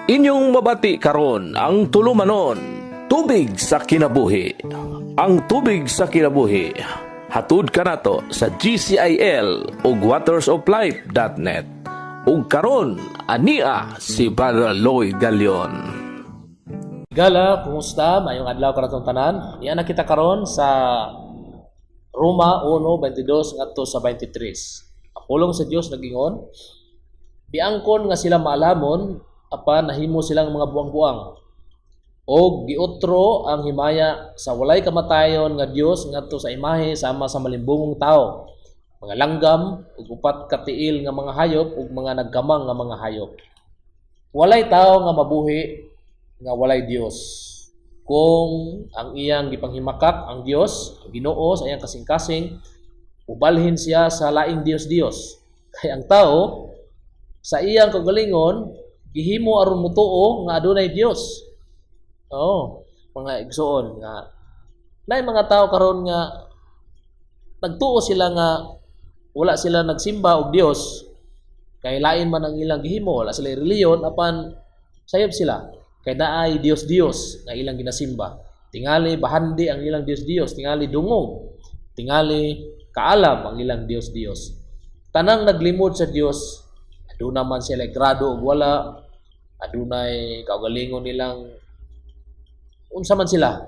Inyong mabati karon ang tulumanon, Tubig sa Kinabuhi. Ang Tubig sa Kinabuhi, hatud kanato sa GCIL ug watersoflife.net. Ug karon ania si Brother Lloyd Galion. Gala, kumusta? Maayong adlaw kanatong tanan. Niya na kita karon sa Roma 1:22 ngadto sa 23. Ang pulong sa Dios nagingon, "Biangkon nga sila maalamon, apan nahimo silang mga buang-buang. Og giutro ang himaya sa walay kamatayon nga Dios ngadto sa imahe sama sa malimbongong tao, mga langgam ug upat ka tiil nga mga hayop ug mga nagkamang nga mga hayop." Walay tao nga mabuhi nga walay Dios. Kung ang iyang gipanghimakak ang Dios, ang Ginoo sa iyang kasing-kasing, ubalhin siya sa laing Dios-Dios. Kay ang tao sa iyang kagalingon gihimo aron mutuo nga adunay Dios. Oo, mga igsuon, nga naay mga tao karon nga nagtuo sila nga wala sila nagsimba og Dios kay lain man ang ilang gihimo, wala sila reliyon, apan sayop sila kay naay Dios-Dios nga ilang ginasimba. Tingali bahandi ang ilang Dios-Dios, tingali dungog, tingali kaalam ang ilang Dios-Dios. Tanang naglimod sa Dios, aduna man sila grado og wala, adunay kaugalingon nilang unsa man sila.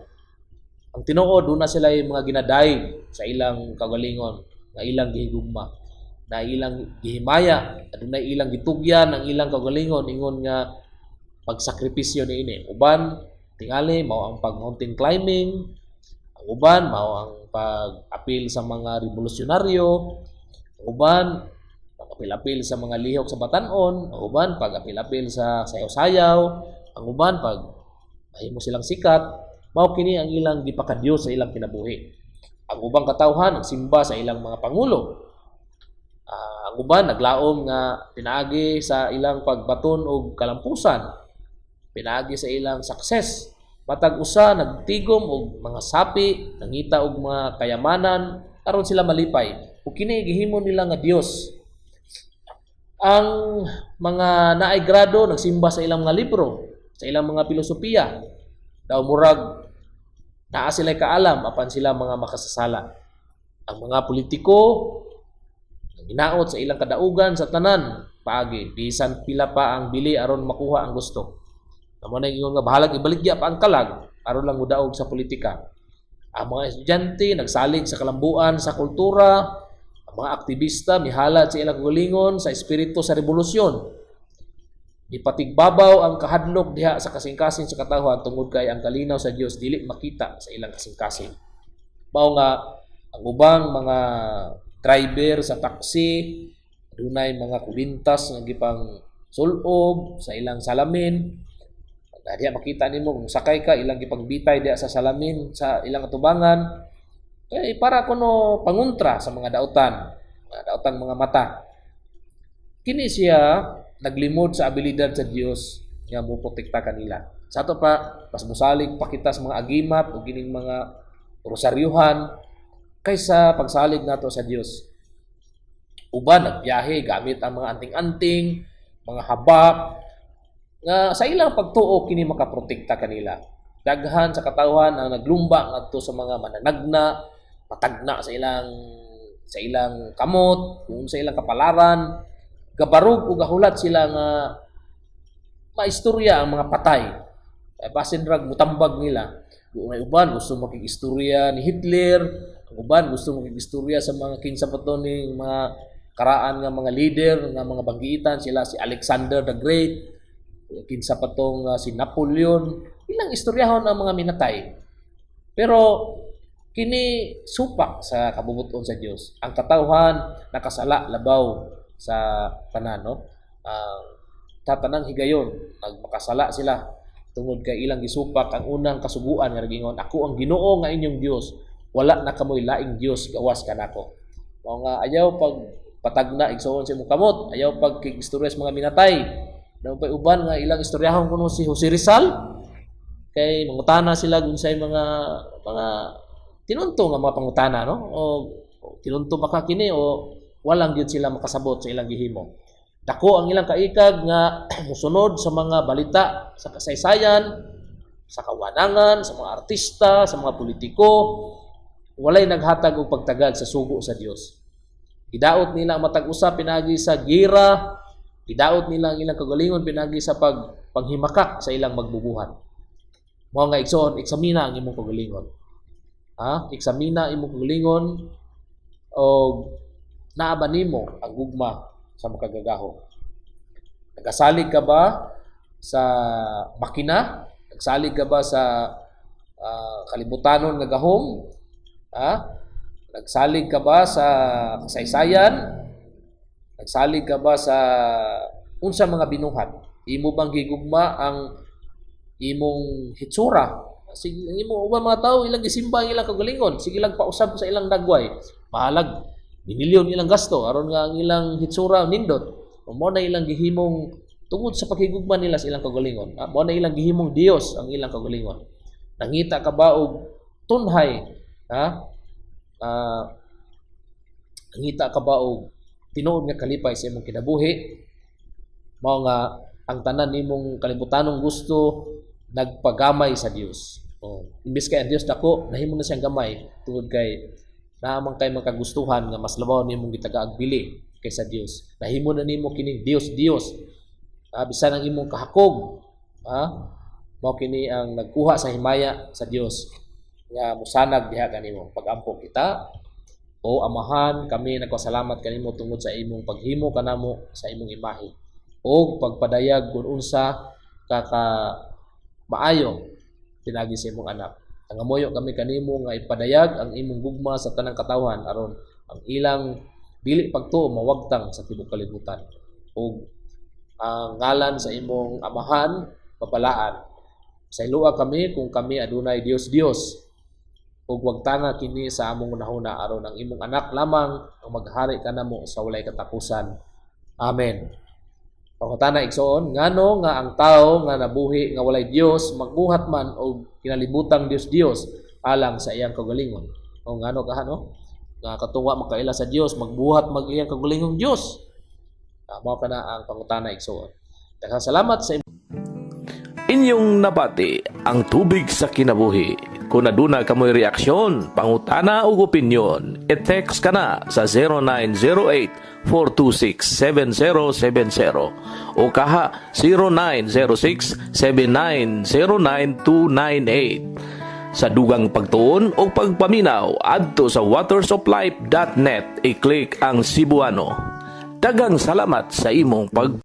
Ang tinuod, duna sila yung mga ginadayeg sa ilang kaugalingon nga ilang gihigugma, na ilang gihimaya, adunay ilang gitugyan ang ilang kaugalingon ingon nga pagsakripisyo niini. Uban tingali mao ang pag mountain climbing, ang uban mao ang pag-apil sa mga revolusyonaryo, ang uban pag-apil-apil sa mga lihok sa batan-on, ang uban pag-apil-apil sa sayaw-sayaw, ang uban pag mahimo silang sikat, mao kini ang ilang gipakadiyos sa ilang kinabuhi. Ang ubang katawhan nagsimba sa ilang mga pangulo. Ang uban naglaom nga pinaagi sa ilang pagbaton og kalampusan, pinaagi sa ilang success. Matag usa nagtigom og mga sapi, nangita og mga kayamanan aron sila malipay. Ug kini gihimo nila nga Dios. Ang mga naay grado nagsimba sa ilang mga libro, sa ilang mga filosofiya. Daw murag naa sila kaalam apan sila mga makasasala. Ang mga politiko ginaot sa ilang kadaugan sa tanan paagi, bisan pila pa ang bili aron makuha ang gusto. Amo na ingon nga bahalag ibaligya pa ang kalag aron lang mudaog sa politika. Ang mga estudyante nagsalig sa kalambuan sa kultura, ang mga aktivista mihalad sa ilang kaugalingon sa espiritu sa revolusyon. Ipatigbabaw ang kahadlok diha sa kasing-kasing sa katawhan tungod kay ang kalinaw sa Dios dili makita sa ilang kasing-kasing. Mao nga ang ubang mga driver sa taxi dunay mga kulintas nga gipang sulob sa ilang salamin. Diha makita nimo kung sakay ka, ilang gipangbitay diha sa salamin sa ilang atubangan kay para kuno panguntra sa mga daotan mga mata. Kini siya naglimod sa abilidad sa Dios nga moprotekta kanila. Sa ato pa, mas mosalig pa kita sa mga agimat o kining mga rosaryuhan kaysa pagsalig nato sa Dios. Uban nagbiyahe gamit ang mga anting-anting, mga habak nga sa ilang pagtuo kini makaprotekta kanila. Daghan sa katawhan ang naglumba ngadto sa mga mananagna, patagna sa ilang kamot, kung sa ilang kapalaran, gabarog o gahulat sila nga maistorya ang mga patay. Kaya basin rag mutambag nila. Kung may uban gusto makig-istorya ni Hitler, ang uban gusto makig-istorya sa mga kinsa pa to ning mga karaan nga mga leader nga mga banggiitan sila, si Alexander the Great, kinsa pa tong si Napoleon, ilang istoryahon ang mga minatay. Pero kini supak sa kabubuton sa Dios. Ang katawhan nakasala labaw sa tanan, no? Ang tatanang higayon nagmakasala sila tungod kay ilang gisupak ang unang kasuguan nga nagingon, "Ako ang Ginoo nga inyong Dios, wala na kamoy laing dios gawas kanako." Mao nga ayaw pag patagna, igsuon, sa imong kamot, ayaw pag istorya sa mga minatay. Naa pay uban nga ilang istoryahon kuno si Jose Rizal kay mangutana sila kung say mga tinunto nga mga pangutana, no, o tinunto ba ka kini o walang gyud sila makasabot sa ilang gihimo. Dako ang ilang kaikag nga musunod sa mga balita sa kasaysayan, sa kawanangan, sa mga artista, sa mga politiko, walay naghatag og pagtagad sa sugo sa Dios. Gidaot nila ang matag usa pinagi sa gira, gidaot nila ang ilang kagalingon pinagi sa panghimakak sa ilang magbubuhat. Mao nga, igsoon, eksamina ang imong kagalingon. Ha? Eksamina imong kagalingon og naa ba nimo ang gugma sa Makagagahom. Nagasalig ka ba sa makina? Nagsalig ka ba sa kalibutanon nga gahom? Ha? Nagsalig ka ba sa kasaysayan? Nagsalig ka ba sa unsa mga binuhat? Imo bang gigugma ang imong hitsura? Sige, ang imo uban mga tao, ilang gisimba ang ilang kagalingon, sige lang pausab sa ilang dagway. Bahalag binilyon ilang gasto aron nga ang ilang hitsura nindot. Mao na ilang gihimong tungod sa paghigugma nila sa ilang kagalingon. Ah, mao na ilang gihimong Dios ang ilang kagalingon. Nangita ka ba og tunhay? Ha? Nangita ka ba og tinuod nga kalipay sa imong kinabuhi? Mao nga ang tanan nimong kalibutanong gusto nagpagamay sa Dios. Oh, imbes kay ang Dios dako, nahimo na siyang gamay tungod kay naa man kay mga kagustuhan nga mas labaw nimong gitagaag bili kaysa Dios. Nahimo na nimo kining Dios Dios. Bisan ang imong kahakog, mao kini ang nagkuha sa himaya sa Dios nga musanag diha kanimo. Pag-ampo kita. O Amahan, kami nagpasalamat kanimo tungod sa imong paghimo kanamo sa imong imahe o pagpadayag kung unsa ka ka maayo pinagi sa imong anak. Nangamuyo kami kanimo nga ipadayag ang imong gugma sa tanang katawhan aron ang ilang dili pagtuo mawagtang sa tibuok kalibutan ug ang ngalan sa imong Amahan babalaan. Pasayloa kami kung kami adunay Dios Dios ug wagtanga kini sa among hunahuna aron ang imong anak lamang ang maghari kanamo sa walay katapusan. Amen. Pangutana, igsoon, ngano nga ang tao nga nabuhi nga walay Dios magbuhat man og kinalibutang Dios Dios alang sa iyang kaugalingon? O ngano ka, no? Nga katong wa makaila sa Dios magbuhat mag iyang kaugalingong Dios. Mao kana ang pangutana, igsoon. Daghang salamat sa Inyong nabati ang Tubig sa Kinabuhi. Kung aduna kamoy reaksyon, pangutana ug opinyon, i-text ka na sa 0908-426-7070 o kaha 0906-7909298. Sa dugang pagtuon o pagpaminaw, adto sa watersoflife.net, i-click ang Cebuano. Daghang salamat sa imong pag